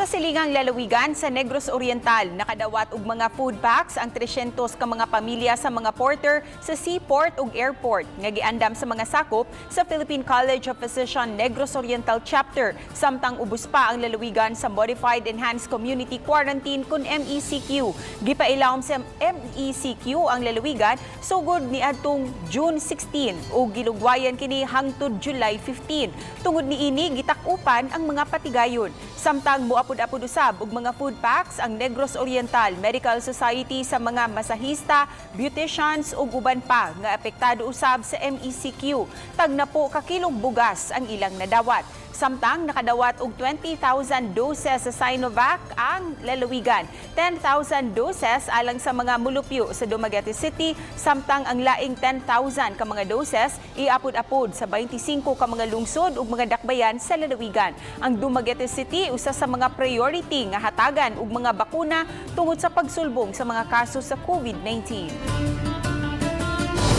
Silingang lalawigan sa Negros Oriental, nakadawat og mga food packs ang 300 ka mga pamilya sa mga porter sa seaport ug airport nga giandam sa mga sakop sa Philippine College of Physician Negros Oriental Chapter, samtang ubos pa ang lalawigan sa Modified Enhanced Community Quarantine kun MECQ. Gipailawom sa MECQ ang lalawigan sugod niadtong June 16 ug gilugwayan kini hangtod July 15. Tungod niini, gitak-upan ang mga patigayon. Samtang muapod-apod usab og mga food packs ang Negros Oriental Medical Society sa mga masahista, beauticians ug uban pa nga apektado usab sa MECQ. Tagnapo ka kilong bugas ang ilang nadawat. Samtang nakadawat og 20,000 doses sa Sinovac ang lalawigan. 10,000 doses alang sa mga mulupyo sa Dumaguete City, samtang ang laing 10,000 ka mga doses iapod-apod sa 25 ka mga lungsod ug mga dakbayan sa lalawigan. Ang Dumaguete City usa sa mga priority nga hatagan og mga bakuna tungod sa pagsulbong sa mga kaso sa COVID-19.